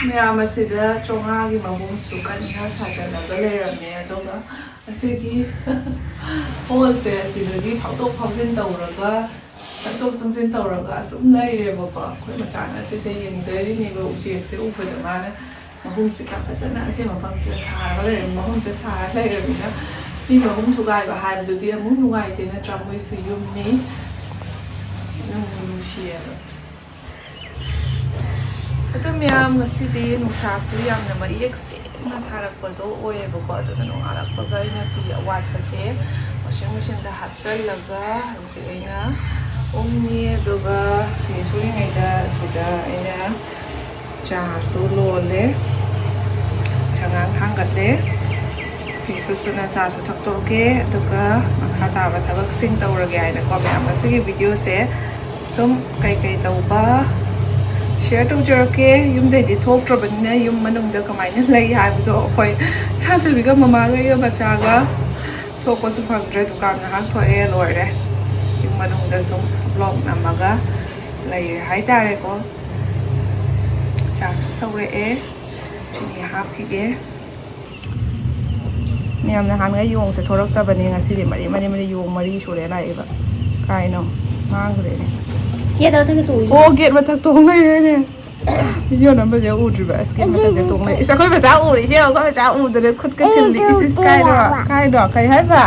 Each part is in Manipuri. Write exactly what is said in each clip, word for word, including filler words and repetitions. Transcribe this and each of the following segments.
ꯃꯌꯥꯝ ꯑꯁꯤꯗ ꯆꯥꯝꯃꯉꯥꯒꯤ ꯃꯍꯨꯝꯁꯨ ꯀꯟꯅ ꯁꯥꯖꯜꯂꯒ ꯂꯩꯔꯝꯃꯦ꯫ ꯑꯗꯨꯒ ꯑꯁꯤꯒꯤ ꯍꯣꯜꯁꯦ ꯑꯁꯤꯗꯒꯤ ꯐꯥꯎꯗꯣꯛ ꯐꯥꯎꯖꯤꯟ ꯇꯧꯔꯒ, ꯆꯪꯊꯣꯛ ꯆꯪꯁꯤꯟ ꯇꯧꯔꯒ ꯑꯁꯨꯝ ꯂꯩꯔꯦꯕꯀꯣ꯫ ꯑꯩꯈꯣꯏ ꯃꯆꯥꯅ ꯑꯁꯤꯁꯦ ꯌꯦꯡꯖꯔꯤꯅꯦꯕ, ꯎꯆꯦꯛꯁꯦ ꯎꯕꯗ ꯃꯥꯅ ꯃꯍꯨꯝꯁꯦ ꯀꯌꯥꯝ ꯐꯖꯅ ꯑꯁꯤ ꯃꯐꯝꯁꯤꯗ ꯁꯥꯔꯒ ꯂꯩꯔꯝꯃꯤ꯫ ꯃꯍꯨꯝꯁꯦ ꯁꯥꯔ ꯂꯩꯔꯕꯅꯤꯅ ꯃꯤ ꯃꯍꯨꯝ ꯊꯨꯒꯥꯏꯕ ꯍꯥꯏꯕꯗꯨꯗꯤ ꯑꯃꯨꯛ ꯅꯨꯡꯉꯥꯏꯇꯦ, ꯅꯠꯇ꯭ꯔꯥ? ꯃꯣꯏꯁꯨ ꯌꯨꯝꯅꯤ, ꯅꯨꯡꯁꯨ ꯅꯨꯡꯁꯤꯌꯦꯕ꯫ ꯑꯗꯣ ꯃꯌꯥꯝ, ꯉꯁꯤꯗꯤ ꯅꯨꯡꯁꯥꯁꯨ ꯌꯥꯝꯅ ꯃꯌꯦꯛ ꯁꯦꯡꯅ ꯁꯥꯔꯛꯄꯗꯣ ꯑꯣꯏꯌꯦꯕꯀꯣ꯫ ꯑꯗꯨꯅ ꯅꯣꯡꯉꯥꯜꯂꯛꯄꯒ ꯑꯩꯅ ꯐꯤ ꯑꯋꯥꯠꯄꯁꯦ washing machineꯗ ꯍꯥꯞꯆꯜꯂꯒ ꯍꯧꯖꯤꯛ ꯑꯩꯅ ꯎꯪꯉꯤ꯫ ꯑꯗꯨꯒ ꯐꯤ ꯁꯨꯔꯤꯉꯩꯗ ꯁꯤꯗ ꯑꯩꯅ ꯆꯥꯁꯨ ꯂꯣꯜꯂꯦ, ꯆꯉꯥꯡ ꯊꯥꯡꯒꯠꯂꯦ꯫ ꯐꯤꯁꯨ ꯁꯨꯅ ꯆꯥꯁꯨ ꯊꯛꯇꯣꯛꯀꯦ, ꯑꯗꯨꯒ ꯃꯈꯥ ꯇꯥꯕ ꯊꯕꯛꯁꯤꯡ ꯇꯧꯔꯒꯦ ꯍꯥꯏꯅꯀꯣ꯫ ꯃꯌꯥꯝ, ꯉꯁꯤꯒꯤ videoꯁꯦ ꯁꯨꯝ ꯀꯩꯀꯩ ꯇꯧꯕ share ꯇꯧꯖꯔꯛꯀꯦ꯫ ꯌꯨꯝꯗꯩꯗꯤ ꯊꯣꯛꯇ꯭ꯔꯕꯅꯤꯅ ꯌꯨꯝ ꯃꯅꯨꯡꯗ ꯀꯃꯥꯏꯅ ꯂꯩ ꯍꯥꯏꯕꯗꯣ ꯑꯩꯈꯣꯏ ꯁꯥꯟꯇꯕꯤꯒ ꯃꯃꯥꯒ ꯑꯩꯒ ꯃꯆꯥꯒ ꯊꯣꯛꯄꯁꯨ ꯐꯪꯗ꯭ꯔꯦ꯫ ꯗꯨꯀꯥꯟ ꯉꯥꯏꯍꯥꯛ ꯊꯣꯛꯑꯦ, ꯂꯣꯏꯔꯦ꯫ ꯌꯨꯝ ꯃꯅꯨꯡꯗ ꯁꯨꯝ vlog ꯅꯝꯃꯒ ꯂꯩꯔꯦ ꯍꯥꯏꯇꯥꯔꯦꯀꯣ꯫ ꯆꯥꯁꯨ ꯁꯧꯔꯛꯑꯦ, ꯆꯤꯅꯤ ꯍꯥꯞꯈꯤꯒꯦ꯫ ꯃꯌꯥꯝ, ꯅꯍꯥꯟꯒꯩ ꯌꯣꯡꯁꯦ ꯊꯣꯔꯛꯇꯕꯅꯦ, ꯉꯁꯤꯗꯤ ꯃꯔꯤ ꯃꯔꯤ ꯃꯔꯤ, ꯌꯣꯡ ꯃꯔꯤ ꯁꯨꯔꯦ ꯂꯥꯛꯏꯕ꯫ ꯀꯥꯏꯅꯣ? ꯃꯥꯡꯈ꯭ꯔꯦꯅꯦ꯫ ꯒꯦꯠ ꯃꯊꯛꯇ ꯇꯣꯡꯉꯤꯗꯣ꯫ ꯑꯣ, ꯒꯦꯠ ꯃꯊꯛ ꯇꯣꯡ ꯂꯩꯔꯦꯅꯦ꯫ Video ꯅꯝꯕꯁꯦ ꯎꯗ꯭ꯔꯤꯕ? ꯑꯁ, ꯒꯦꯠ ꯃꯊꯛꯇ ꯇꯣꯡ ꯂꯩ꯫ ꯏꯁ, ꯑꯩꯈꯣꯏ ꯃꯆꯥ ꯎꯔꯦ, ꯏꯆꯦ, ꯑꯩꯈꯣꯏ ꯃꯆꯥ ꯎꯗꯅ ꯈꯨꯠꯀ ꯊꯤꯜꯂꯤ꯫ ꯏꯁ, ꯏꯁ, ꯀꯥꯏꯗꯣ? ꯀꯥꯏꯗꯣ? ꯀꯩ ꯍꯥꯏꯕ?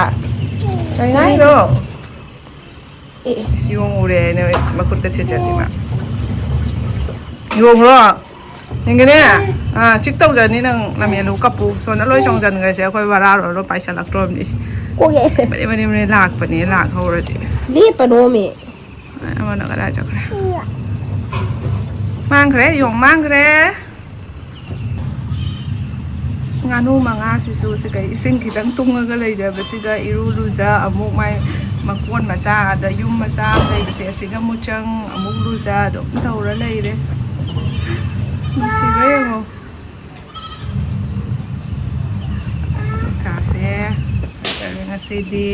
ꯀꯩ ꯍꯥꯏꯅꯣ? ꯑꯦ, ꯑꯦ꯫ ꯏꯁ, ꯌꯣꯡ ꯎꯔꯦ ꯍꯥꯏꯅ ꯏꯁ, ꯃꯈꯨꯠꯀ ꯊꯤꯜꯆꯠꯂꯤ ꯃꯥ꯫ ꯌꯣꯡꯂꯣ? ꯌꯦꯡꯒꯅꯦ? ꯑꯥ, ꯆꯤꯛ ꯇꯧꯖꯅꯤ ꯅꯪ, ꯂꯝꯍꯦꯜꯂꯨ ꯀꯞꯄꯨ꯫ ꯁꯣꯝꯗ ꯂꯣꯏ ꯆꯣꯡꯖꯟꯈ꯭ꯔꯁꯦ, ꯑꯩꯈꯣꯏ ꯕꯔꯥꯔꯣ ꯂꯣꯏ ꯄꯥꯏꯁꯜꯂꯛꯇ꯭ꯔꯣꯕꯅꯤ꯫ ꯀꯣꯛ ꯌꯥꯏ꯫ ꯃꯔꯦ, ꯃꯔꯦ, ꯃꯔꯦ ꯂꯥꯛꯄꯅꯦ, ꯂꯥꯛꯍꯧꯔꯗꯤ꯫ ꯂꯦꯞꯄꯅꯣꯃꯤ꯫ ꯑꯃꯅ ꯀꯗꯥꯏ ꯆꯠꯈ꯭ꯔꯦ? ꯃꯥꯡꯈ꯭ꯔꯦ, ꯌꯣꯡ ꯃꯥꯡꯈ꯭ꯔꯦ꯫ ꯉꯥꯅꯨ ꯃꯉꯥꯁꯤꯁꯨ ꯁꯤ ꯀꯩ ꯏꯁꯤꯡ ꯈꯤꯇꯪ ꯇꯨꯡꯉꯒ ꯂꯩꯖꯕꯁꯤꯗ ꯏꯔꯨ ꯂꯨꯖ, ꯑꯃꯨꯛ ꯃꯥꯏ ꯃꯀꯣꯟ ꯃꯆꯥ, ꯑꯗ ꯌꯨꯝ ꯃꯆꯥ ꯑꯃ ꯂꯩꯕꯁꯦ, ꯑꯁꯤꯒ ꯑꯃꯨꯛ ꯆꯪ, ꯑꯃꯨꯛ ꯂꯨꯖ, ꯑꯗꯨꯝ ꯇꯧꯔ ꯂꯩꯔꯦ꯫ ꯅꯨꯡꯁꯤꯕ꯭ꯔꯥ ꯌꯦꯡꯉꯣ꯫ ꯑꯁ, ꯅꯨꯡꯁꯥꯁꯦ ꯐꯖꯔꯦ ꯉꯁꯤꯗꯤ꯫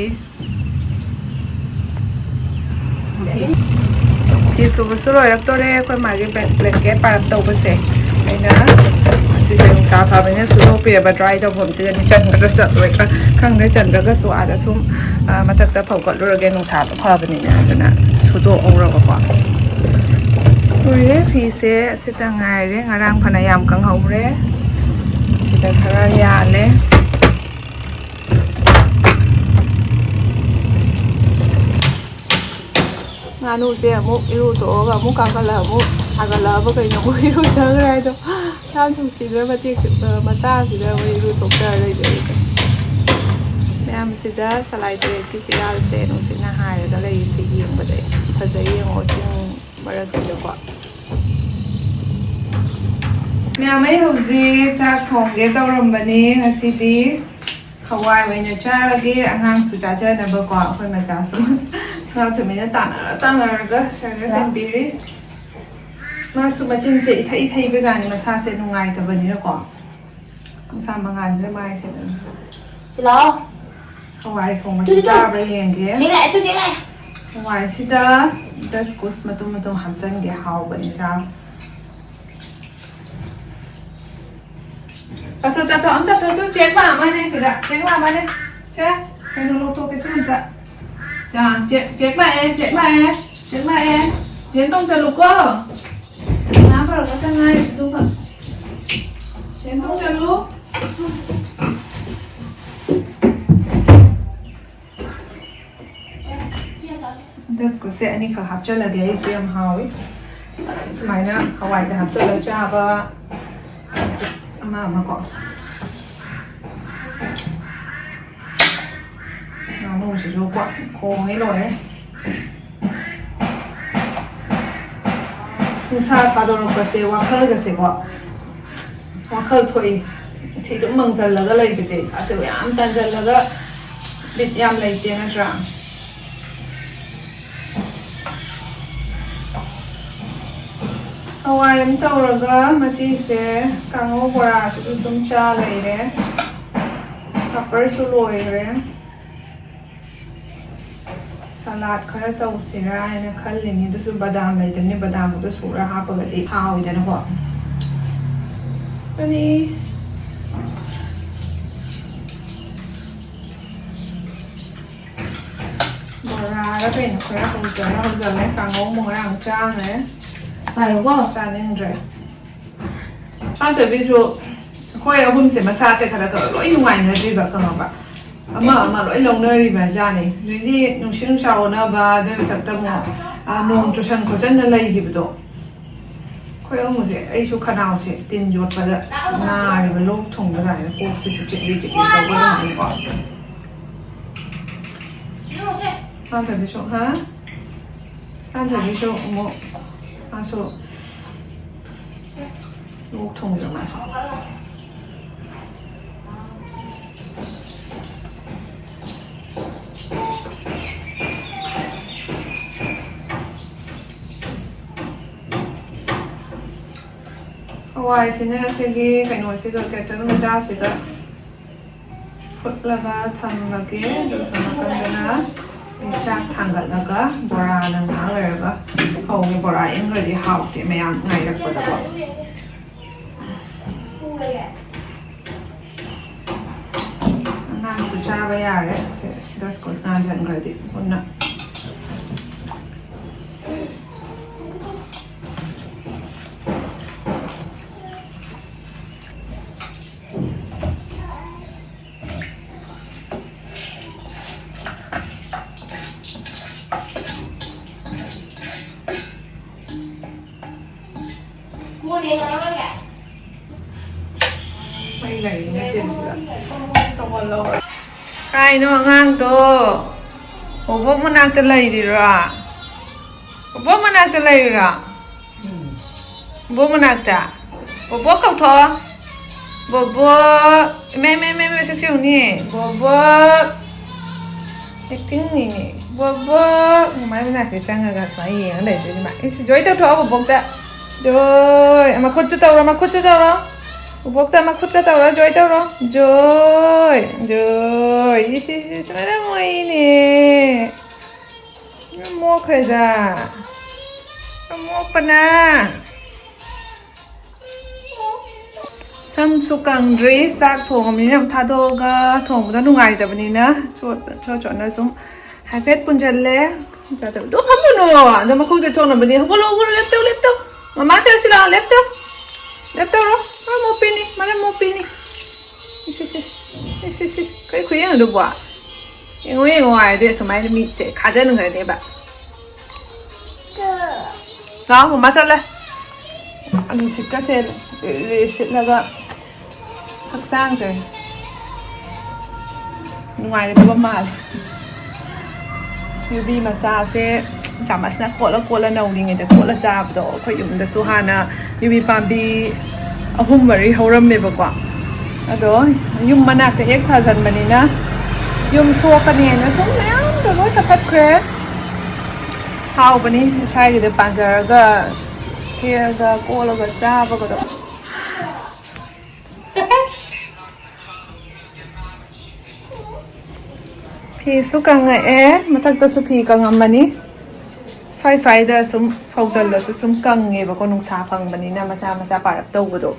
ꯐꯤ ꯁꯨꯕꯁꯨ ꯂꯣꯏꯔꯛꯇꯣꯔꯦ꯫ ꯑꯩꯈꯣꯏ ꯃꯥꯒꯤ blanket ꯄꯥꯔꯞ ꯇꯧꯕꯁꯦ ꯑꯩꯅ ꯑꯁꯤꯁꯦ ꯅꯨꯡꯁꯥ ꯐꯕꯅꯤꯅ ꯁꯨꯗꯣꯛꯄꯤꯔꯕ, ꯗ꯭ꯔꯥꯏ ꯇꯧꯐꯝꯁꯤꯗꯗꯤ ꯆꯟꯒꯗ꯭ꯔꯥ ꯆꯠꯂꯣꯏꯗ꯭ꯔꯥ ꯈꯪꯗ꯭ꯔꯦ꯫ ꯆꯟꯗ꯭ꯔꯒꯁꯨ ꯑꯥꯗ ꯁꯨꯝ, ꯑ, ꯃꯊꯛꯇ ꯐꯧꯒꯠꯂꯨꯔꯒꯦ, ꯅꯨꯡꯁꯥꯗꯣ ꯐꯕꯅꯤꯅ, ꯑꯗꯨꯅ ꯁꯨꯗꯣꯛꯍꯧꯔꯕꯀꯣ꯫ ꯂꯣꯏꯔꯦ, ꯐꯤꯁꯦ ꯑꯁꯤꯇ ꯉꯥꯏꯔꯦ꯫ ꯉꯔꯥꯡ ꯐꯅ ꯌꯥꯝ ꯀꯪꯍꯧꯔꯦ, ꯁꯤꯗ ꯈꯔ ꯌꯥꯜꯂꯦ꯫ ꯉꯥꯅꯨꯁꯦ ꯑꯃꯨꯛ ꯏꯔꯨ ꯊꯣꯛꯑꯒ ꯑꯃꯨꯛ ꯀꯥꯈꯠꯂꯒ ꯑꯃꯨꯛ ꯁꯥꯒꯠꯂꯛꯑꯕ ꯀꯩꯅꯣ, ꯑꯃꯨꯛ ꯏꯔꯨꯖꯈ꯭ꯔꯦ ꯍꯥꯏꯗꯣ꯫ ꯌꯥꯝ ꯅꯨꯡꯁꯤꯗ꯭ꯔꯥ ꯃꯇꯦꯛ, ꯑ, ꯃꯆꯥꯁꯤꯗ ꯑꯃꯨꯛ ꯏꯔꯨ ꯊꯣꯛꯆꯔ ꯂꯩꯖꯔꯤꯁꯦ꯫ ꯃꯌꯥꯝꯁꯤꯗ ꯁꯂꯥꯏ ꯇꯔꯦꯠꯀꯤ ꯐꯤꯔꯥꯜꯁꯦ ꯅꯨꯡꯁꯤꯠꯅ ꯍꯥꯏꯔꯒ ꯂꯩꯔꯤꯁꯦ ꯌꯦꯡꯕꯗ ꯐꯖꯩ꯫ ꯌꯦꯡꯉꯣ, ꯆꯤꯡ ꯃꯔꯛꯁꯤꯗꯀꯣ꯫ ꯃꯌꯥꯝ, ꯑꯩ ꯍꯧꯖꯤꯛ ꯆꯥꯛ ꯊꯣꯡꯒꯦ ꯇꯧꯔꯝꯕꯅꯤ꯫ ꯉꯁꯤꯗꯤ ꯍꯋꯥꯏ ꯑꯣꯏꯅ ꯆꯥꯔꯒꯦ, ꯑꯉꯥꯡꯁꯨ ꯆꯥꯖꯅꯕꯀꯣ꯫ ꯑꯩꯈꯣꯏ ꯃꯆꯥꯁꯨ ꯁꯅꯥꯊꯣꯏꯕꯤꯅ ꯇꯥꯟꯅꯔ ꯇꯥꯟꯅꯔꯒ ꯁꯔꯒ ꯁꯦꯝꯕꯤꯔꯤ꯫ ꯃꯥꯁꯨ ꯃꯆꯤꯟꯁꯦ ꯏꯊꯩ ꯏꯊꯩꯕꯖꯥꯠꯅꯤ, ꯃꯁꯥꯁꯦ ꯅꯨꯡꯉꯥꯏꯇꯕꯅꯤꯅꯀꯣ꯫ ꯃꯁꯥ ꯃꯉꯥꯜꯁꯦ ꯃꯥꯏꯁꯦ꯫ ꯁꯤ ꯂꯥꯛꯑꯣ꯫ ꯍꯋꯥꯏ ꯊꯣꯡꯕꯁꯦ ꯇꯨ, ꯇꯨ, ꯇꯨ꯫ ꯆꯥꯕ꯭ꯔꯥ ꯌꯦꯡꯒꯦ꯫ ꯆꯦ ꯂꯥꯛꯑꯦ, ꯇꯨ, ꯆꯦ ꯂꯥꯛꯑꯦ꯫ ꯍꯋꯥꯏꯁꯤꯗ ꯗꯁꯀꯨꯁ ꯃꯇꯨꯝ ꯃꯇꯨꯝ ꯍꯥꯞꯆꯤꯟꯒꯦ, ꯍꯥꯎꯕꯅꯦ ꯆꯥꯕ꯫ ꯆꯥꯊꯣꯛ, ꯆꯥꯊꯣꯛ, ꯑꯝ ꯆꯥꯊꯣꯛ꯫ ꯇꯨ, ꯆꯦꯛ ꯂꯥꯝꯃꯅꯦ ꯁꯤꯗ, ꯆꯦꯛ ꯂꯥꯝꯃꯅꯦ꯫ ꯁꯦ, ꯀꯩꯅꯣ ꯂꯧꯊꯣꯛꯀꯦ ꯁꯤ ꯑꯝꯇ꯫ ꯆꯥ, ꯆꯦꯛ, ꯆꯦꯛ ꯂꯥꯛꯑꯦ, ꯆꯦꯛ ꯂꯥꯛꯑꯦ, ꯆꯦꯛ ꯂꯥꯛꯑꯦ꯫ ꯆꯦꯟ ꯇꯣꯡ ꯆꯠꯂꯨꯀꯣ꯫ ꯉꯥ ꯄꯨꯔꯛꯄꯇ ꯉꯥꯏꯔꯤ ꯑꯗꯨꯒ꯫ ꯆꯦꯟ ꯇꯣꯡ ꯆꯠꯂꯨ꯫ ꯗꯁꯀꯨꯁꯁꯦ ꯑꯅꯤꯈꯛ ꯍꯥꯞꯆꯜꯂꯒꯦ, ꯑꯩꯁꯦ ꯌꯥꯝ ꯍꯥꯎꯋꯤ꯫ ꯁꯨꯃꯥꯏꯅ ꯍꯋꯥꯏꯗ ꯍꯥꯞꯆꯜꯂ ꯆꯥꯕ ꯑꯃ ꯑꯃꯀꯣ꯫ ꯉꯥꯅꯨꯁꯤꯁꯨ ꯀꯣ ꯈꯣꯡꯉꯦ ꯂꯣꯏꯔꯦ꯫ ꯅꯨꯡꯁꯥ ꯁꯥꯗꯣꯔꯛꯄꯁꯦ ꯋꯥꯈꯜꯒꯁꯦꯀꯣ, ꯋꯥꯈꯜ ꯊꯣꯛꯏ꯫ ꯁꯤ ꯑꯗꯨꯝ ꯃꯪꯁꯜꯂꯒ ꯂꯩꯕꯁꯦ ꯏꯁꯥꯁꯦ ꯌꯥꯝ ꯇꯟꯁꯤꯜꯂꯒ ꯕꯤꯠ ꯌꯥꯝ ꯂꯩꯇꯦ ꯅꯠꯇ꯭ꯔꯥ? ꯍꯋꯥꯏ ꯑꯃ ꯇꯧꯔꯒ ꯃꯆꯤꯁꯦ ꯀꯥꯡꯉꯧ ꯕꯣꯔꯥꯁꯤꯁꯨ ꯁꯨꯝ ꯆꯥ ꯂꯩꯔꯦ꯫ ꯄꯥꯄꯔꯁꯨ ꯂꯣꯏꯈ꯭ꯔꯦ꯫ ꯁꯂꯥꯗ ꯈꯔ ꯇꯧꯁꯤꯔꯥ ꯍꯥꯏꯅ ꯈꯜꯂꯤꯅꯤ, ꯑꯗꯨꯁꯨ ꯕꯗꯥꯝ ꯂꯩꯇꯕꯅꯤ, ꯕꯗꯥꯝꯗꯣ ꯁꯨꯔ ꯍꯥꯞꯄꯒꯗꯤ ꯍꯥꯎꯏꯗꯅꯀꯣ꯫ ꯑꯅꯤ꯫ ꯕꯣꯔꯥꯔ ꯀꯩꯅꯣ ꯈꯔ ꯍꯧꯖꯔ ꯍꯧꯖꯔꯦ꯫ ꯀꯥꯡꯉꯧ ꯑꯃꯨꯛ ꯉꯔꯥꯡ ꯆꯥꯈ꯭ꯔꯦ꯫ ꯄꯥꯏꯔꯣꯀꯣ꯫ ꯆꯥꯅꯤꯡꯗ꯭ꯔꯦ꯫ ꯄꯥꯝꯖꯕꯤꯁꯨ ꯑꯩꯈꯣꯏ ꯑꯍꯨꯝꯁꯦ ꯃꯁꯥꯁꯦ ꯈꯔ ꯈꯔ ꯂꯣꯏ ꯅꯨꯡꯉꯥꯏꯅꯗ꯭ꯔꯤꯕ, ꯈꯪꯉꯕ? ꯑꯃ ꯑꯃ ꯂꯣꯏ ꯂꯧꯅꯔꯤꯕ ꯖꯥꯠꯅꯤ꯫ ꯑꯗꯩꯗꯤ ꯅꯨꯡꯁꯤꯠ ꯅꯨꯡꯁꯥ ꯑꯣꯟꯅꯕ, ꯑꯗꯨꯒꯤ ꯃꯊꯛꯇ ꯑꯃꯨꯛ, ꯑ, ꯅꯣꯡ ꯆꯨꯁꯟ ꯈꯣꯠꯆꯟꯅ ꯂꯩꯈꯤꯕꯗꯣ꯫ ꯑꯩꯈꯣꯏ ꯑꯍꯨꯝꯁꯦ, ꯑꯩꯁꯨ ꯈꯅꯥꯎꯁꯦ ꯇꯤꯟ ꯌꯣꯠꯄꯗ ꯅꯥꯔꯤꯕ, ꯂꯣꯛ ꯊꯨꯡꯕ ꯀꯥꯏꯅ, ꯀꯣꯛꯁꯤꯁꯨ ꯆꯤꯛꯂꯤ ꯆꯤꯛꯂꯤ ꯇꯧꯕ ꯑꯗꯨꯃꯥꯏꯅꯀꯣ꯫ ꯄꯥꯝꯖꯕꯤꯁꯨ, ꯍꯥ? ꯄꯥꯝꯖꯕꯤꯁꯨ ꯑꯃꯨꯛ ꯃꯥꯁꯨ ꯂꯣꯛ ꯊꯨꯡꯉꯤꯕ ꯃꯥꯁꯨ꯫ ꯍꯋꯥꯏꯁꯤꯅ ꯁꯤꯒꯤ ꯀꯩꯅꯣꯁꯤꯗ, ꯀꯦꯇꯜ ꯃꯆꯥꯁꯤꯗ ꯐꯨꯠꯂꯒ ꯊꯝꯃꯒꯦ꯫ ꯑꯗꯨꯒ ꯁꯣꯝ ꯅꯥꯀꯟꯗꯅ ꯑꯩ ꯆꯥꯛ ꯊꯥꯡꯒꯠꯂꯒ ꯕꯣꯔꯥꯅ ꯉꯥꯏꯍꯥꯛ ꯂꯩꯔꯒ ꯍꯧꯒꯦ꯫ ꯕꯣꯔꯥ ꯏꯪꯈ꯭ꯔꯗꯤ ꯍꯥꯎꯇꯦ ꯃꯌꯥꯝ ꯉꯥꯏꯔꯛꯄꯗꯀꯣ꯫ ꯑꯉꯥꯡꯁꯨ ꯆꯥꯕ ꯌꯥꯔꯦ꯫ ꯁꯦ, ꯗꯁ ꯀꯨꯁ ꯉꯥꯟꯁꯤꯟꯈ꯭ꯔꯗꯤ ꯄꯨꯟꯅ꯫ ꯃꯩ ꯂꯩꯔꯤꯅꯦ ꯁꯤꯗ꯫ ꯁꯣꯝ ꯂꯧꯔꯣ꯫ ꯀꯥꯏꯅꯣ ꯑꯉꯥꯡꯗꯣ? ꯕꯣꯕꯣꯛ ꯃꯅꯥꯛꯇ ꯂꯩꯔꯤꯔꯣ? ꯕꯣꯕꯣꯛ ꯃꯅꯥꯛꯇ ꯂꯩꯔꯤꯔꯣ? ꯕꯣꯕꯣꯛ ꯃꯅꯥꯛꯇ? ꯕꯣꯕꯣꯛ ꯀꯧꯊꯣꯛꯑꯣ꯫ ꯕꯣꯕꯣꯛ꯫ ꯏꯃꯥ, ꯏꯃꯥ, ꯏꯃꯥ, ꯏꯃꯥ, ꯁꯛꯁꯦ ꯌꯦꯡꯉꯨꯅꯦ꯫ ꯕꯣꯕꯣꯛ꯫ ꯑꯦꯛꯇꯤꯡꯅꯤꯅꯦ꯫ ꯕꯣꯕꯣꯛ꯫ ꯃꯃꯥꯏ ꯃꯅꯥꯛꯇ ꯆꯪꯉꯒ ꯁꯨꯃꯥꯏꯅ ꯌꯦꯡꯉ ꯂꯩꯗꯣꯏꯅꯤ ꯃꯥ꯫ ꯏꯁ, ꯖꯣꯏ ꯇꯧꯊꯣꯛꯑꯣ ꯕꯣꯕꯣꯛꯇ꯫ ꯖꯣꯏ꯫ ꯃꯈꯨꯠꯁꯨ ꯇꯧꯔꯣ, ꯃꯈꯨꯠꯁꯨ ꯇꯧꯔꯣ꯫ ꯕꯣꯕꯣꯛꯇ ꯃꯈꯨꯠꯀ ꯇꯧꯔꯣ, ꯖꯣꯏ ꯇꯧꯔꯣ꯫ ꯖꯣꯏ꯫ ꯖꯣꯏ꯫ ꯏꯁ, ꯏꯁ, ꯏꯁ, ꯃꯔꯝ ꯃꯣꯛꯏꯅꯦ꯫ ꯃꯔꯝ ꯃꯣꯛꯈ꯭ꯔꯦꯗ꯫ ꯃꯔꯝ ꯃꯣꯛꯄꯅ꯫ ꯁꯝꯁꯨ ꯀꯪꯗ꯭ꯔꯤ, ꯆꯥꯛ ꯊꯣꯡꯉꯕꯅꯤꯅ ꯑꯃꯨꯛ ꯊꯥꯗꯣꯛꯑꯒ ꯊꯣꯡꯕꯗ ꯅꯨꯡꯉꯥꯏꯇꯕꯅꯤꯅ ꯆꯣꯠ-, ꯆꯣꯠ ꯆꯣꯠꯅ ꯁꯨꯝ ꯍꯥꯏꯐꯦꯠ ꯄꯨꯟꯁꯤꯜꯂꯦ꯫ ꯆꯥꯗꯕ ꯑꯗꯨꯝ ꯐꯝꯃꯨꯅꯣ, ꯑꯗꯣ ꯃꯈꯣꯡꯗ ꯊꯣꯡꯅꯕꯅꯤ꯫ ꯍꯧꯒꯠꯂꯣ, ꯍꯧꯒꯠꯂꯣ, ꯂꯦꯞꯇꯧ, ꯂꯦꯞꯇꯧ꯫ ꯃꯃꯥ ꯆꯠꯂꯁꯤ ꯂꯥꯛꯑꯣ, ꯂꯦꯞꯇꯧ꯫ ꯂꯦꯞꯇꯧꯔꯣ, ꯃꯔꯝ ꯃꯣꯛꯄꯤꯅꯤ, ꯃꯔꯝ ꯃꯣꯛꯄꯤꯅꯤ꯫ ꯏꯁ, ꯏꯁ, ꯏꯁ꯫ ꯏꯁ, ꯏꯁ, ꯏꯁ꯫ ꯀꯔꯤ ꯈꯨꯌꯦꯡ ꯑꯗꯨꯕꯣ? ꯌꯦꯡꯉꯣ, ꯌꯦꯡꯉꯣ ꯍꯥꯏꯔꯗꯤ ꯑꯁꯨꯃꯥꯏꯅ ꯃꯤꯠꯁꯦ ꯈꯥꯖꯤꯟꯈ꯭ꯔꯅꯦꯕ꯫ ꯂꯥꯛꯑꯣ, ꯃꯃꯥ ꯆꯠꯂꯦ꯫ ꯅꯨꯡꯁꯤꯠꯀꯁꯦ ꯔꯤ-, ꯔꯤ-, ꯁꯤꯠꯂꯒ ꯍꯛꯆꯥꯡꯁꯦ ꯅꯨꯡꯉꯥꯏꯒꯗꯕ ꯃꯥꯜꯂꯦ꯫ ꯌꯨꯕꯤ ꯃꯆꯥꯁꯦ ꯆꯥꯃꯁꯅ ꯀꯣꯠꯂ ꯀꯣꯠꯂ ꯅꯧꯔꯤꯉꯩꯗ ꯀꯣꯠꯂ ꯆꯥꯕꯗꯣ, ꯑꯩꯈꯣꯏ ꯌꯨꯝꯗꯁꯨ ꯍꯥꯟꯅ ꯌꯨꯕꯤ ꯄꯥꯝꯕꯤ ꯑꯍꯨꯝ ꯃꯔꯤ ꯍꯧꯔꯝꯃꯦꯕꯀꯣ꯫ ꯑꯗꯣ ꯌꯨꯝ ꯃꯅꯥꯛꯇ ꯍꯦꯛ ꯊꯥꯖꯟꯕꯅꯤꯅ ꯌꯨꯝ ꯁꯣꯛꯀꯅꯤ ꯍꯥꯏꯅ ꯁꯨꯝ ꯃꯌꯥꯝꯗꯣ ꯂꯣꯏ ꯀꯛꯊꯠꯈ꯭ꯔꯦ꯫ ꯍꯥꯎꯕꯅꯤ ꯏꯁꯥꯒꯤꯗ ꯄꯥꯟꯖꯔꯒ ꯍꯦꯛꯑꯒ ꯀꯣꯠꯂꯒ ꯆꯥꯕꯒꯗꯣ꯫ ꯐꯤꯁꯨ ꯀꯪꯉꯛꯑꯦ, ꯃꯊꯛꯇꯁꯨ ꯐꯤ ꯀꯪꯉꯝꯃꯅꯤ꯫ ꯁ꯭ꯋꯥꯏ ꯁ꯭ꯋꯥꯏꯗ ꯁꯨꯝ ꯐꯧꯖꯜꯂꯁꯨ ꯁꯨꯝ ꯀꯪꯉꯦꯕꯀꯣ, ꯅꯨꯡꯁꯥ ꯐꯪꯕꯅꯤꯅ ꯃꯆꯥ ꯃꯆꯥ ꯄꯥꯔꯞ ꯇꯧꯕꯗꯣ꯫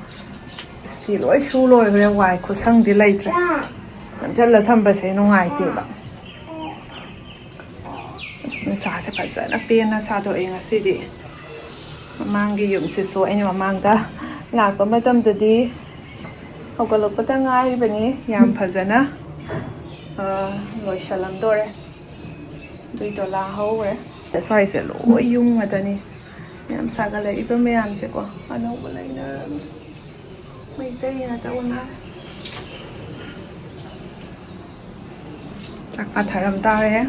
ꯐꯤ ꯂꯣꯏ ꯁꯨ ꯂꯣꯏꯈ꯭ꯔꯦ, ꯋꯥꯏ ꯈꯨꯁꯪꯗꯤ ꯂꯩꯇ꯭ꯔꯦ꯫ ꯅꯝꯁꯤꯜꯂ ꯊꯝꯕꯁꯦ ꯅꯨꯡꯉꯥꯏꯇꯦꯕ꯫ ꯑꯁ, ꯅꯨꯡꯁꯥꯁꯦ ꯐꯖꯅ ꯄꯦꯟꯅ ꯁꯥꯗꯣꯛꯑꯦ ꯉꯁꯤꯗꯤ꯫ ꯃꯃꯥꯡꯒꯤ ꯌꯨꯝꯁꯤꯁꯨ ꯑꯩꯅ ꯃꯃꯥꯡꯗ ꯂꯥꯛꯄ ꯃꯇꯝꯗꯗꯤ ꯍꯧꯒꯠꯂꯛꯄꯗ ꯉꯥꯏꯔꯤꯕꯅꯤ꯫ ꯌꯥꯝ ꯐꯖꯅ, ꯑ, ꯂꯣꯏꯁꯜꯂꯝꯗꯣꯔꯦ꯫ ꯑꯗꯨꯏ ꯗꯣꯂꯥ ꯍꯧꯔꯦ꯫ ꯁ꯭ꯋꯥꯏꯁꯦ ꯂꯣꯏ ꯌꯨꯝ ꯉꯥꯛꯇꯅꯤ꯫ ꯌꯥꯝ ꯁꯥꯒꯠꯂꯛꯏꯕ ꯃꯌꯥꯝꯁꯦꯀꯣ꯫ ꯑꯅꯧꯕ ꯂꯩꯅꯔꯝꯅꯤ꯫ ꯃꯩꯇꯩ ꯉꯥꯛꯇ ꯑꯣꯟꯅꯔꯦ꯫ ꯆꯥꯛ ꯄꯥꯊꯔꯝ ꯇꯥꯔꯦ꯫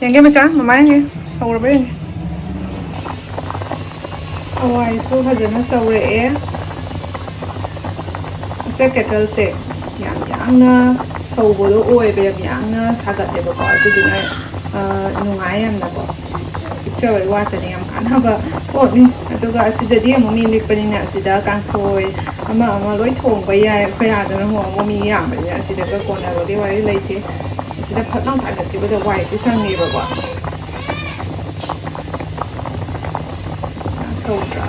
ꯌꯦꯡꯒꯦ ꯃꯆꯥ, ꯃꯃꯥ ꯌꯦꯡꯒꯦ꯫ ꯁꯧꯔꯕ ꯌꯦꯡꯒꯦ꯫ ꯍꯋꯥꯏꯁꯨ ꯐꯖꯅ ꯁꯧꯔꯛꯑꯦ꯫ ꯃꯁꯇꯔ ꯀꯦꯇꯜꯁꯦ ꯌꯥꯝ ꯌꯥꯡꯅ ꯁꯧꯕꯗꯣ ꯑꯣꯏꯕ, ꯌꯥꯝ ꯌꯥꯡꯅ ꯁꯥꯒꯠꯂꯦꯕꯀꯣ꯫ ꯑꯗꯨꯗꯨꯅ, ꯑ, ꯅꯨꯡꯉꯥꯏ ꯌꯥꯝꯅꯀꯣ꯫ ꯄꯤꯛꯆꯕꯩ ꯋꯥꯇꯅꯤ, ꯌꯥꯝ ꯀꯥꯟꯅꯕ ꯄꯣꯠꯅꯤ꯫ ꯑꯗꯨꯒ ꯑꯁꯤꯗꯗꯤ ꯑꯃꯨꯛ ꯃꯤ ꯂꯤꯛꯄꯅꯤꯅ ꯑꯁꯤꯗ ꯀꯥꯡꯁꯣꯏ ꯑꯃ ꯑꯃ ꯂꯣꯏ ꯊꯣꯡꯕ ꯌꯥꯏ꯫ ꯑꯩꯈꯣꯏ ꯑꯥꯗꯅ ꯑꯃꯨꯛ, ꯑꯃꯨꯛ ꯃꯤ ꯌꯥꯝꯕꯅꯤꯅ ꯑꯁꯤꯗꯒ ꯀꯣꯟꯅꯕꯒꯤ ꯋꯥꯔꯤ ꯂꯩꯇꯦ꯫ ꯑꯁꯤꯗ ꯐꯠ ꯂꯥꯎ ꯊꯥꯡꯒꯠꯈꯤꯕꯗ ꯋꯥꯏꯗꯤ ꯁꯪꯉꯦꯕꯀꯣ꯫ ꯌꯥꯝ ꯁꯧꯗ꯭ꯔꯥ?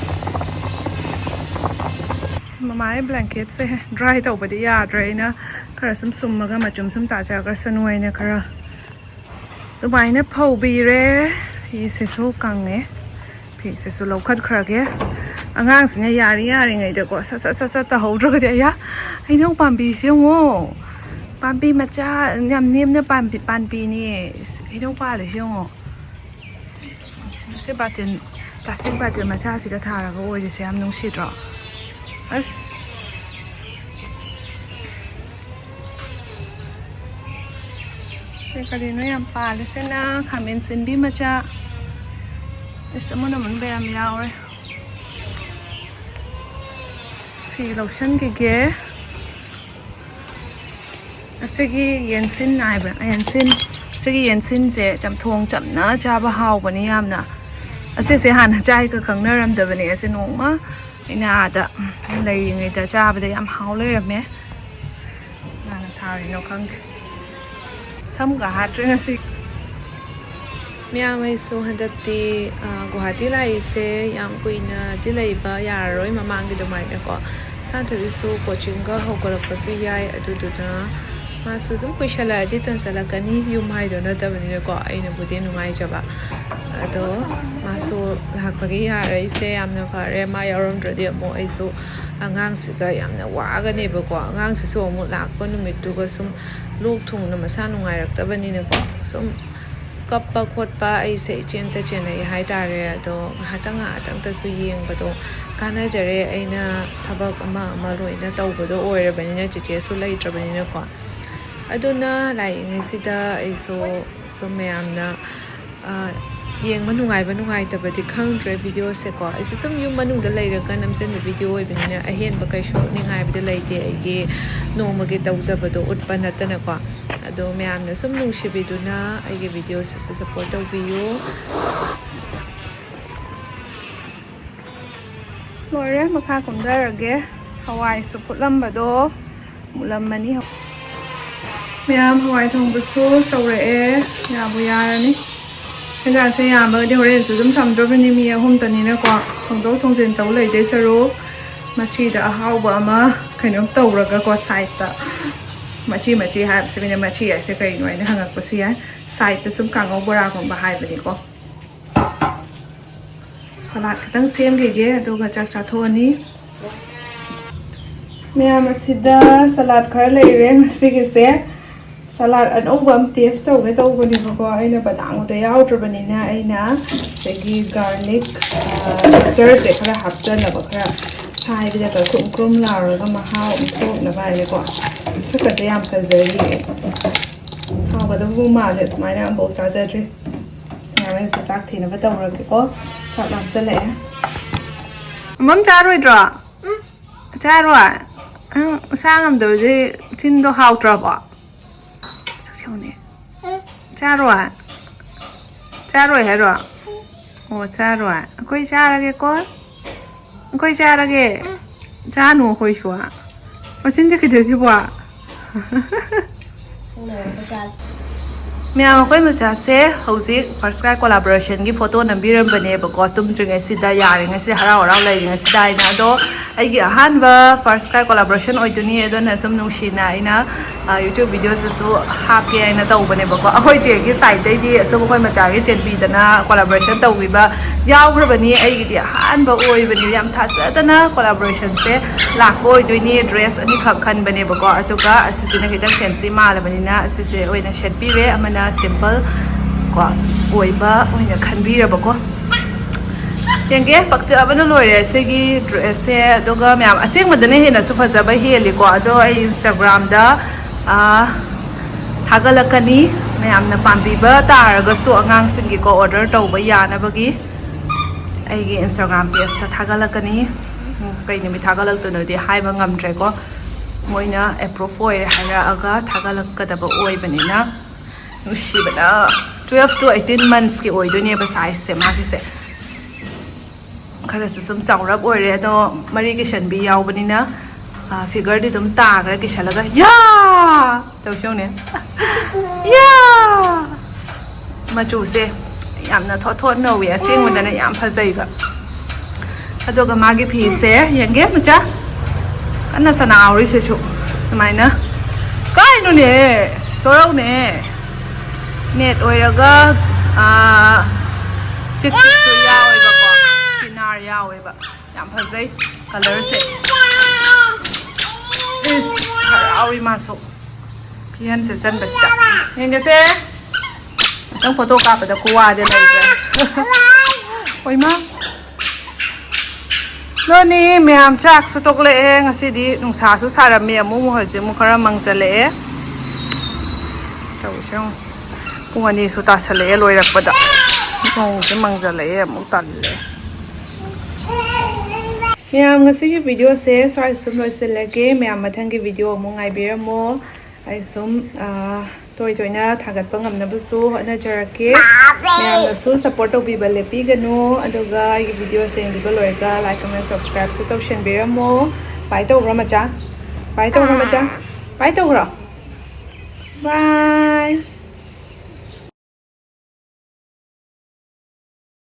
ꯃꯃꯥꯒꯤ ꯕ꯭ꯂꯦꯡꯀꯦꯠꯁꯦ ꯗ꯭ꯔꯥꯏ ꯇꯧꯕꯗꯤ ꯌꯥꯗ꯭ꯔꯦ꯫ ꯑꯩꯅ ꯈꯔ ꯁꯨꯝ ꯁꯨꯝꯃꯒ ꯃꯆꯨꯝ ꯁꯨꯝ ꯇꯥꯖꯈ꯭ꯔꯁꯅꯨ ꯍꯥꯏꯅ ꯈꯔ ꯑꯗꯨꯃꯥꯏꯅ ꯐꯧꯕꯤꯔꯦ꯫ ꯐꯤꯁꯤꯁꯨ ꯀꯪꯉꯦ꯫ ꯐꯤꯁꯤꯁꯨ ꯂꯧꯈꯠꯈ꯭ꯔꯒꯦ꯫ ꯑꯉꯥꯡꯁꯤꯅ ꯌꯥꯔꯤ ꯌꯥꯔꯤꯉꯩꯗꯀꯣ ꯁꯠ ꯁꯠ ꯁꯠ ꯁꯠ ꯇꯧꯍꯧꯗ꯭ꯔꯒꯗꯤ꯫ ꯑꯌꯥ, ꯍꯩꯅꯧ ꯄꯥꯝꯕꯤꯁꯦ ꯌꯦꯡꯉꯣ꯫ ꯄꯥꯝꯕꯤ ꯃꯆꯥ ꯌꯥꯝ ꯅꯦꯝꯅ ꯄꯥꯟꯕꯤ, ꯄꯥꯟꯕꯤꯅꯦ꯫ ꯏꯁ, ꯍꯩꯅꯧ ꯄꯥꯜꯂꯤꯁꯦ ꯌꯦꯡꯉꯣ꯫ ꯁꯤ ꯕꯥꯇꯤꯟ, ꯄ꯭ꯂꯥꯁꯇꯤꯛ ꯕꯥꯇꯤꯟ ꯃꯆꯥꯁꯤꯒ ꯊꯥꯔꯒ ꯑꯣꯏꯔꯤꯁꯦ ꯌꯥꯝ ꯅꯨꯡꯁꯤꯗ꯭ꯔꯣ? ꯑꯁ꯫ ꯁꯤ ꯀꯔꯤꯅꯣ ꯌꯥꯝ ꯄꯥꯜꯂꯤꯁꯤꯅ? ꯈꯥꯃꯦꯟ ꯁꯤꯟꯕꯤ ꯃꯆꯥ꯫ ꯑꯁ, ꯑꯃꯨꯟ ꯑꯃꯨꯟꯕ ꯌꯥꯝ ꯌꯥꯎꯔꯦ꯫ ꯐꯤ ꯂꯧꯁꯟꯈꯤꯒꯦ꯫ ꯑꯁꯤꯒꯤ ꯌꯦꯟꯁꯤꯟ ꯍꯥꯏꯕ꯭ꯔꯥ? ꯌꯦꯟꯁꯤꯟ꯫ ꯁꯤꯒꯤ ꯌꯦꯟꯁꯤꯟꯁꯦ ꯆꯝꯊꯣꯡ ꯆꯝꯅ ꯆꯥꯕ ꯍꯥꯎꯕꯅꯤ ꯌꯥꯝꯅ꯫ ꯑꯁꯤꯁꯦ ꯍꯥꯟꯅ ꯆꯥꯏꯒ ꯈꯪꯅꯔꯝꯗꯕꯅꯦ꯫ ꯑꯁꯤ ꯅꯣꯡꯃ ꯑꯩꯅ ꯑꯥꯗ ꯂꯩꯔꯤꯉꯩꯗ ꯆꯥꯕꯗ ꯌꯥꯝ ꯍꯥꯎ ꯂꯩꯔꯝꯃꯦ꯫ ꯀꯅꯥꯅ ꯊꯥꯔꯤꯅꯣ ꯈꯪꯗꯦ꯫ ꯁꯝꯒ ꯍꯥꯠꯇ꯭ꯔꯦ ꯉꯁꯤ꯫ ꯃꯌꯥꯝ ꯑꯩꯁꯨ ꯍꯟꯗꯛꯇꯤ, ꯑ, ꯒꯨꯋꯥꯍꯥꯇꯤ ꯂꯥꯛꯏꯁꯦ ꯌꯥꯝ ꯀꯨꯏꯅꯗꯤ ꯂꯩꯕ ꯌꯥꯔꯔꯣꯏ ꯃꯃꯥꯡꯒꯤ ꯑꯗꯨꯃꯥꯏꯅꯀꯣ꯫ ꯁꯥꯟꯊꯣꯏꯕꯤꯁꯨ ꯀꯣꯆꯤꯡꯒ ꯍꯧꯒꯠꯂꯛꯄꯁꯨ ꯌꯥꯏ, ꯑꯗꯨꯗꯨꯅ ꯃꯥꯁꯨ ꯁꯨꯝ ꯀꯨꯏꯁꯜꯂꯛꯑꯗꯤ ꯇꯟꯁꯜꯂꯛꯀꯅꯤ, ꯌꯨꯝ ꯍꯥꯏꯗꯣ ꯅꯠꯇꯕꯅꯤꯅꯀꯣ꯫ ꯑꯩꯅꯕꯨꯗꯤ ꯅꯨꯡꯉꯥꯏꯖꯕ꯫ ꯑꯗꯣ ꯃꯥꯁꯨ ꯂꯥꯛꯄꯒꯤ ꯌꯥꯔꯛꯏꯁꯦ ꯌꯥꯝꯅ ꯐꯔꯦ꯫ ꯃꯥ ꯌꯥꯎꯔꯝꯗ꯭ꯔꯗꯤ ꯑꯃꯨꯛ ꯑꯩꯁꯨ ꯑꯉꯥꯡꯁꯤꯒ ꯌꯥꯝꯅ ꯋꯥꯒꯅꯦꯕꯀꯣ꯫ ꯑꯉꯥꯡꯁꯤꯁꯨ ꯑꯃꯨꯛ ꯂꯥꯛꯄ ꯅꯨꯃꯤꯠꯇꯨꯒ ꯁꯨꯝ ꯂꯣꯛ ꯊꯨꯡꯅ ꯃꯁꯥ ꯅꯨꯡꯉꯥꯏꯔꯛꯇꯕꯅꯤꯅꯀꯣ꯫ ꯁꯨꯝ ꯀꯞꯄ ꯈꯣꯠꯄ ꯑꯩꯁꯦ ꯏꯆꯦꯟꯇ ꯆꯦꯟꯅꯩ ꯍꯥꯏꯇꯥꯔꯦ꯫ ꯑꯗꯣ ꯉꯥꯏꯍꯥꯛꯇꯪ ꯉꯥꯏꯍꯥꯛꯇꯪꯇꯁꯨ ꯌꯦꯡꯕꯗꯣ ꯀꯥꯟꯅꯖꯔꯦ꯫ ꯑꯩꯅ ꯊꯕꯛ ꯑꯃ ꯑꯃ ꯂꯣꯏꯅ ꯇꯧꯕꯗꯣ ꯑꯣꯏꯔꯕꯅꯤꯅ, ꯆꯦꯆꯦꯁꯨ ꯂꯩꯇ꯭ꯔꯕꯅꯤꯅꯀꯣ꯫ ꯑꯗꯨꯅ ꯂꯥꯛꯏꯉꯩꯁꯤꯗ ꯑꯩꯁꯨ ꯁꯨꯝ ꯃꯌꯥꯝꯅ, ꯑ, ꯌꯦꯡꯕ ꯅꯨꯡꯉꯥꯏꯕ ꯅꯨꯡꯉꯥꯏꯇꯕꯗꯤ ꯈꯪꯗ꯭ꯔꯦ ꯚꯤꯗꯤꯑꯣꯁꯦꯀꯣ꯫ ꯑꯩꯁꯨ ꯁꯨꯝ ꯌꯨꯝ ꯃꯅꯨꯡꯗ ꯂꯩꯔꯒ ꯅꯝꯖꯟꯕ ꯚꯤꯗꯤꯑꯣ ꯑꯣꯏꯕꯅꯤꯅ ꯑꯍꯦꯟꯕ ꯀꯩꯁꯨ ꯅꯤꯡꯉꯥꯏꯕꯗꯤ ꯂꯩꯇꯦ꯫ ꯑꯩꯒꯤ ꯅꯣꯡꯃꯒꯤ ꯇꯧꯖꯕꯗꯣ ꯎꯠꯄ ꯅꯠꯇꯅꯀꯣ꯫ ꯑꯗꯣ ꯃꯌꯥꯝꯅ ꯁꯨꯝ ꯅꯨꯡꯁꯤꯕꯤꯗꯨꯅ ꯑꯩꯒꯤ ꯚꯤꯗꯤꯑꯣꯁꯤꯁꯨ ꯁꯞꯄꯣꯔꯠ ꯇꯧꯕꯤꯌꯨ꯫ ꯂꯣꯏꯔꯦ, ꯃꯈꯥ ꯀꯨꯝꯊꯔꯒꯦ꯫ ꯍꯋꯥꯏꯁꯨ ꯐꯨꯠꯂꯝꯕꯗꯣ ꯃꯨꯜꯂꯝꯃꯅꯤ꯫ ꯃꯌꯥꯝ, ꯍꯋꯥꯏ ꯊꯣꯡꯕꯁꯨ ꯁꯧꯔꯛꯑꯦ, ꯌꯥꯕꯨ ꯌꯥꯔꯅꯤ꯫ ꯍꯦꯟꯖꯥꯡꯁꯦ ꯌꯥꯝꯕꯒꯗꯤ ꯍꯣꯔꯦꯟꯁꯨ ꯑꯗꯨꯝ ꯊꯝꯗ꯭ꯔꯕꯅꯤ, ꯃꯤ ꯑꯍꯨꯝꯇꯅꯤꯅꯀꯣ꯫ ꯊꯣꯡꯗꯣꯛ ꯊꯣꯡꯖꯤꯟ ꯇꯧ ꯂꯩꯗꯣꯏ ꯁꯔꯨꯛ ꯃꯆꯤꯗ ꯑꯍꯥꯎꯕ ꯑꯃ ꯀꯩꯅꯣꯝ ꯇꯧꯔꯒꯀꯣ, ꯁꯥꯏꯠꯇ꯫ ꯃꯆꯤ ꯃꯆꯤ ꯍꯥꯏꯕꯁꯦ ꯃꯤꯅ ꯃꯆꯤ ꯍꯥꯏꯁꯦ ꯀꯩꯅꯣ ꯍꯥꯏꯅ ꯍꯪꯉꯛꯄꯁꯨ ꯌꯥꯏ꯫ ꯁꯥꯏꯠꯇ ꯁꯨꯝ ꯀꯥꯡꯉꯧ ꯕꯣꯔꯥꯒꯨꯝꯕ ꯍꯥꯏꯕꯅꯤꯀꯣ꯫ ꯁꯂꯥꯗ ꯈꯤꯇꯪ ꯁꯦꯝꯈꯤꯒꯦ, ꯑꯗꯨꯒ ꯆꯥꯛ ꯆꯥꯊꯣꯛꯑꯅꯤ꯫ ꯃꯌꯥꯝ ꯑꯁꯤꯗ ꯁꯂꯥꯗ ꯈꯔ ꯂꯩꯔꯦ ꯉꯁꯤꯒꯤꯁꯦ꯫ ꯁꯂꯥꯗ ꯑꯅꯧꯕ ꯑꯃ ꯇꯦꯁ ꯇꯧꯒꯦ ꯇꯧꯕꯅꯦꯕꯀꯣ, ꯑꯩꯅ ꯕꯗꯥꯝꯗꯣ ꯌꯥꯎꯗ꯭ꯔꯕꯅꯤꯅ꯫ ꯑꯩꯅ ꯁꯤꯗꯒꯤ ꯒꯥꯔꯂꯤꯛ ꯃꯤꯛꯆꯔꯁꯦ ꯈꯔ ꯍꯥꯞꯆꯅꯕ, ꯈꯔ ꯁꯥꯏꯕꯗ ꯈꯔ ꯀ꯭ꯔꯨꯝ ꯀ꯭ꯔꯨꯝ ꯂꯥꯎꯔꯒ ꯃꯍꯥꯎ ꯑꯃ ꯊꯣꯛꯅꯕ ꯍꯥꯏꯅꯀꯣ꯫ ꯁꯛꯀꯁꯦ ꯌꯥꯝ ꯐꯖꯔꯤꯌꯦ꯫ ꯍꯥꯎꯒꯗꯕꯕꯨ ꯃꯥꯜꯂꯦ, ꯁꯨꯃꯥꯏꯅ ꯑꯃꯐꯥꯎ ꯆꯥꯖꯗ꯭ꯔꯤ꯫ ꯃꯌꯥꯝ ꯑꯩꯁꯨ ꯆꯥꯛ ꯊꯤꯅꯕ ꯇꯧꯔꯒꯦꯀꯣ꯫ ꯆꯥꯛ ꯂꯥꯝꯁꯜꯂꯛꯑꯦ꯫ ꯃꯝ ꯆꯥꯔꯣꯏꯗ꯭ꯔꯣ? ꯆꯥꯔꯣꯏ? ꯅꯪ ꯁꯥ ꯉꯝꯗꯕꯁꯦ ꯆꯤꯟꯗꯣ ꯍꯥꯎꯇ꯭ꯔꯕꯣ? ꯁꯛꯁꯤ ꯌꯦꯡꯉꯨꯅꯦ꯫ ꯆꯥꯔꯣꯏ? ꯆꯥꯔꯣꯏ ꯍꯥꯏꯔꯣ? ꯑꯣ, ꯆꯥꯔꯣꯏ꯫ ꯑꯩꯈꯣꯏ ꯆꯥꯔꯒꯦꯀꯣ꯫ ꯑꯩꯈꯣꯏ ꯆꯥꯔꯒꯦ꯫ ꯆꯥꯅꯨ ꯑꯩꯈꯣꯏꯁꯨ꯫ ꯃꯆꯤꯟꯁꯦ ꯀꯩꯗꯧꯁꯤꯕꯣ? ꯃꯌꯥꯝ, ꯑꯩꯈꯣꯏ ꯃꯆꯥꯁꯦ ꯍꯧꯖꯤꯛ First Cry Collaborationꯒꯤ ꯐꯣꯇꯣ ꯅꯝꯕꯤꯔꯝꯕꯅꯦꯕꯀꯣ, ꯇꯨꯝꯗ꯭ꯔꯤꯉꯩꯁꯤꯗ, ꯌꯥꯔꯤꯉꯩꯁꯤꯗ, ꯍꯔꯥꯎ ꯍꯔꯥꯎ ꯂꯩꯔꯤꯉꯩꯁꯤꯗ ꯍꯥꯏꯅ꯫ ꯑꯗꯣ ꯑꯩꯒꯤ ꯑꯍꯥꯟꯕ First Cry Collaboration ꯑꯣꯏꯗꯣꯏꯅꯤ, ꯑꯗꯨꯅ ꯁꯨꯝ ꯅꯨꯡꯁꯤꯅ ꯑꯩꯅ, ꯑ, YouTube videoꯁꯤꯁꯨ ꯍꯥꯞꯀꯦ ꯍꯥꯏꯅ ꯇꯧꯕꯅꯦꯕꯀꯣ꯫ ꯑꯩꯈꯣꯏ ꯆꯦꯒꯤ ꯁꯥꯏꯠꯇꯩꯗꯤ ꯑꯁꯨꯝ ꯑꯩꯈꯣꯏ ꯃꯆꯥꯒꯤ ꯆꯦꯟꯕꯤꯗꯅ collaboration ꯇꯧꯕꯤꯕ ꯌꯥꯎꯈ꯭ꯔꯕꯅꯤ꯫ ꯑꯩꯒꯤꯗꯤ ꯑꯍꯥꯟꯕ ꯑꯣꯏꯕꯅꯤ, ꯌꯥꯝ ꯊꯥꯖꯗꯅ collaborationꯁꯦ ꯂꯥꯛꯄ ꯑꯣꯏꯗꯣꯏꯅꯤ꯫ ꯗ꯭ꯔꯦꯁ ꯑꯅꯤꯈꯛ ꯈꯟꯕꯅꯦꯕꯀꯣ, ꯑꯗꯨꯒ ꯑꯁꯤꯁꯤꯅ ꯈꯤꯇꯪ fancy ꯃꯥꯜꯂꯕꯅꯤꯅ ꯑꯁꯤꯁꯦ ꯑꯣꯏꯅ ꯁꯦꯠꯄꯤꯔꯦ, ꯑꯃꯅ simple ꯀꯣ ꯑꯣꯏꯕ ꯑꯣꯏꯅ ꯈꯟꯕꯤꯔꯕꯀꯣ꯫ ꯌꯦꯡꯒꯦ, ꯄꯛꯆꯕꯅ ꯂꯣꯏꯔꯦ ꯁꯤꯒꯤ ꯗ꯭ꯔꯦꯁꯁꯦ꯫ ꯑꯗꯨꯒ ꯃꯌꯥꯝ, ꯑꯁꯦꯡꯕꯗꯅ ꯍꯦꯟꯅꯁꯨ ꯐꯖꯕ ꯍꯦꯜꯂꯤꯀꯣ꯫ ꯑꯗꯣ ꯑꯩ Instagramꯗ, ꯑ, ꯊꯥꯒꯠꯂꯛꯀꯅꯤ꯫ ꯃꯌꯥꯝꯅ ꯄꯥꯝꯕꯤꯕ ꯇꯥꯔꯒꯁꯨ ꯑꯉꯥꯡꯁꯤꯡꯒꯤꯀꯣ order ꯇꯧꯕ ꯌꯥꯅꯕꯒꯤ ꯑꯩꯒꯤ Instagram pageꯇ ꯊꯥꯒꯠꯂꯛꯀꯅꯤ꯫ ꯎꯝ, ꯀꯩ ꯅꯨꯃꯤꯠ ꯊꯥꯒꯠꯂꯛꯇꯣꯏꯅꯣꯗꯤ ꯍꯥꯏꯕ ꯉꯝꯗ꯭ꯔꯦꯀꯣ꯫ ꯃꯣꯏꯅ approve ꯑꯣꯏꯔꯦ ꯍꯥꯏꯔꯛꯑꯒ ꯊꯥꯒꯠꯂꯛꯀꯗꯕ ꯑꯣꯏꯕꯅꯤꯅ꯫ ꯅꯨꯡꯁꯤꯕꯅ, twelve to eighteen monthsꯀꯤ ꯑꯣꯏꯗꯣꯏꯅꯦꯕ sizeꯁꯦ ꯃꯥꯒꯤꯁꯦ꯫ ꯈꯔꯁꯨ ꯁꯨꯝ ꯆꯥꯎꯔꯞ ꯑꯣꯏꯔꯦ, ꯑꯗꯣ ꯃꯔꯤ ꯀꯤꯁꯟꯕꯤ ꯌꯥꯎꯕꯅꯤꯅ, ꯑ, figureꯗꯤ ꯑꯗꯨꯝ ꯇꯥꯈ꯭ꯔꯦ ꯀꯤꯁꯜꯂꯒ꯫ ꯌꯥ! ꯇꯧꯁꯤ ꯌꯦꯡꯉꯨꯅꯦ꯫ ꯌꯥ! ꯃꯆꯨꯁꯦ ꯌꯥꯝꯅ ꯊꯣꯠ ꯊꯣꯠ ꯅꯧꯋꯦ, ꯑꯁꯦꯡꯕꯗꯅ ꯌꯥꯝ ꯐꯖꯩꯕ꯫ ꯑꯗꯨꯒ ꯃꯥꯒꯤ ꯐꯤꯁꯦ ꯌꯦꯡꯒꯦ ꯃꯆꯥ꯫ ꯀꯟꯅ ꯁꯅꯥꯍꯧꯔꯤꯁꯤꯁꯨ ꯁꯨꯃꯥꯏꯅ꯫ ꯀꯥꯏꯅꯣꯅꯦ? ꯇꯣꯔꯧꯅꯦ꯫ ꯅꯦꯠ ꯑꯣꯏꯔꯒ, ꯑꯥ, ꯆꯤꯛ ꯆꯤꯛꯁꯨ ꯌꯥꯎꯋꯦꯕꯀꯣ꯫ ꯀꯤꯅꯥꯔ ꯌꯥꯎꯋꯦꯕ꯫ ꯌꯥꯝ ꯐꯖꯩ ꯀꯂꯔꯁꯦ꯫ ꯏꯁ, ꯍꯔꯥꯎꯔꯤ ꯃꯥꯁꯨ꯫ ꯐꯤꯍꯟ ꯆꯦꯠꯆꯟꯕꯁꯤꯗ꯫ ꯌꯦꯡꯒꯦꯁꯦ꯫ ꯉꯥꯛꯇꯪ ꯐꯣꯇꯣ ꯀꯥꯞꯄꯗ ꯈꯨꯋꯥꯗꯤ ꯂꯩꯇ꯭ꯔꯦ꯫ ꯍꯣꯏ ꯃꯥ꯫ ꯂꯣꯅꯤ ꯃꯌꯥꯝ ꯆꯥꯛꯁꯨ ꯇꯣꯛꯂꯛꯑꯦ꯫ ꯉꯁꯤꯗꯤ ꯅꯨꯡꯁꯥꯁꯨ ꯁꯥꯔꯝꯃꯤ꯫ ꯑꯃꯨꯛ ꯍꯧꯖꯤꯛ ꯑꯃꯨꯛ ꯈꯔ ꯃꯪꯖꯜꯂꯛꯑꯦ꯫ ꯇꯧꯔꯤꯁꯦ ꯌꯦꯡꯉꯨ꯫ ꯄꯨꯡ ꯑꯅꯤꯁꯨ ꯇꯥꯁꯜꯂꯛꯑꯦ ꯂꯣꯏꯔꯛꯄꯗ꯫ ꯅꯣꯡꯁꯦ ꯃꯪꯖꯜꯂꯛꯑꯦ ꯑꯃꯨꯛ ꯇꯜꯂꯦ꯫ ꯃꯌꯥꯝ ꯉꯁꯤꯒꯤ ꯚꯤꯗꯤꯑꯣꯁꯦ ꯁ꯭ꯋꯥꯏ ꯁꯨꯝ ꯂꯣꯏꯁꯤꯜꯂꯒꯦ꯫ ꯃꯌꯥꯝ ꯃꯊꯪꯒꯤ ꯚꯤꯗꯤꯑꯣ ꯑꯃꯨꯛ ꯉꯥꯏꯕꯤꯔꯝꯃꯣ꯫ ꯑꯩ ꯁꯨꯝ, ꯑꯥ, ꯇꯣꯏ ꯇꯣꯏꯅ ꯊꯥꯒꯠꯄ ꯉꯝꯅꯕꯁꯨ ꯍꯣꯠꯅꯖꯔꯛꯀꯦ꯫ ꯃꯌꯥꯝꯅꯁꯨ ꯁꯞꯄꯣꯔꯠ ꯇꯧꯕꯤꯕ ꯂꯦꯞꯄꯤꯒꯅꯨ꯫ ꯑꯗꯨꯒ ꯑꯩꯒꯤ ꯚꯤꯗꯤꯑꯣꯁꯦ ꯌꯦꯡꯕꯤꯕ ꯂꯣꯏꯔꯒ like, comment, subscribeꯁꯨ ꯇꯧꯁꯟꯕꯤꯔꯝꯃꯣ꯫ ꯕꯥꯏ ꯇꯧꯈ꯭ꯔꯣ ꯃꯆꯥ꯫ ꯕꯥꯏ ꯇꯧꯈ꯭ꯔꯣ ꯃꯆꯥ꯫ ꯕꯥꯏ ꯇꯧꯈ꯭ꯔꯣ꯫ ꯕꯥꯏ꯫